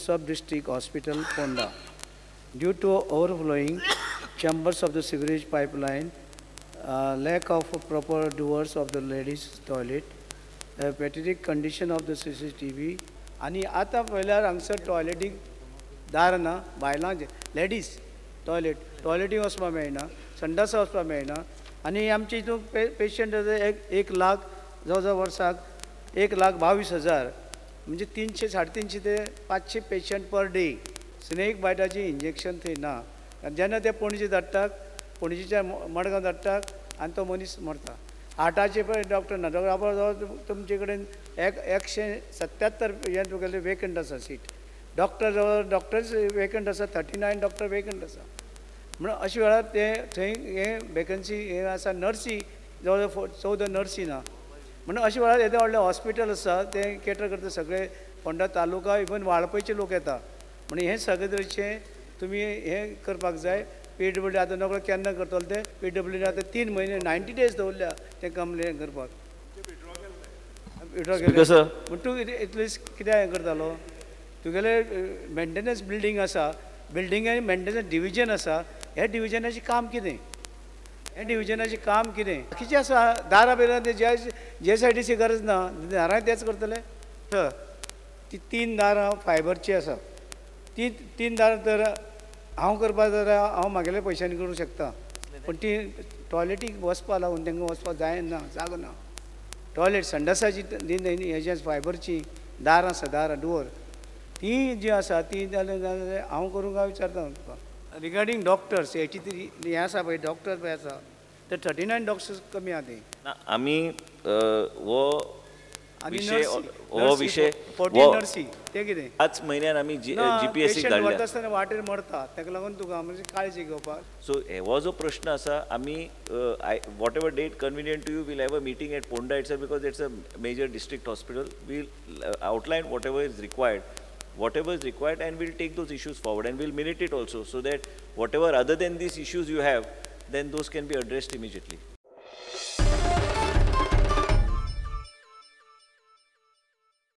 Sub District Hospital, Ponda. Due to overflowing chambers of the sewerage pipeline, lack of proper doors of the ladies toilet, pathetic condition of the CCTV. आनी आतां पळयल्यार हांगसर टॉयलेटीक दार ना, बायलांचे ladies toilet टॉयलेटीक वचपाक मेळना, संडासा वचपाक मेळना. आनी आमचे हितून पेशंट एक लाख जवळ जवळ वर्साक 1,22,000 म्हणजे 300 350 ते 500 पेशंट पर डे. स्नेक बायटाची इंजेक्शन थंय ना. जेन्ना ते पणजे धाडटात, पणजेच्या मडगांव धाडटात आनी तो मनीस मरता. हार्टाचे पळय डॉक्टर ना, डॉक्टर जवळ तुमचे कडेन 177 हें तुगेलें वेकंट आसा सीट. डॉक्टर जवळ डॉक्टर्स वेकंट आसा, 39 डॉक्टर वेकंट आसा. म्हणून अशे वेळार ते थंय हें वेकन्सी हें आसा. नर्सी जवळ जवळ 14 नर्सी ना. म्हणून अशे वेळार येदें व्हडलें हॉस्पिटल आसा तें केटर करता सगळे फोंडा तालुका, इवन वाळपयचे लोक येता. म्हणून हें सगळे तरेचें तुमी हें करपाक जाय. पी डब्ल्यू डी आतां नकळो केन्ना करतलो तें. पी डब्ल्यू डी आतां 3 म्हयने 90 डेज दवरल्या तें कंप्लेन करपाक. विड्रॉ केलें पूण तूं एटलिस्ट कित्याक हें करतालो? तुगेलें मेंटेनन्स बिल्डींग आसा, बिल्डींग आनी मेंटेनन्स डिविजन आसा. ह्या डिविजनाचें काम कितें? ह्या डिविजनाचें काम कितें? बाकीचें आसा दारां बिरां ते जे एस I D C गरज ना, दारां तेच करतले. ती 3 दारां फायबरची आसा. ती 3 दारां तर हांव करपा जाल्यार हांव म्हागेल्या पयशांनी करूंक शकता, पूण ती टॉयलेटीक वचपा लागून तांकां वचपाक जायना, जागो ना. टॉयलेट संडासाची हेजे फायबरची दारां आसा, दारां डोर ती जी आसा ती जाल्यार हांव करूंक काय विचारता तुका. रिगार्डींग डॉक्टर्स 83 हें आसा पळय, डॉक्टर पळय आसा ते 39 डॉक्टर्स कमी आहा ते. आमी हो विशय 14 नर्सी ते कितें 5 म्हयन्यान आमी जीपीएससी धाडल्या. वता आसतना वाटेर मरता, ताका लागून तुका म्हणजे काळजी घेवपाक. सो हो जो प्रश्न आसा आमी whatever date convenient to you will have a meeting at Ponda it's because it's a major district hospital. We'll outline whatever is required, whatever is required, and we'll take those issues forward and we'll minute it also so that whatever other than these issues you have, then those can be addressed immediately.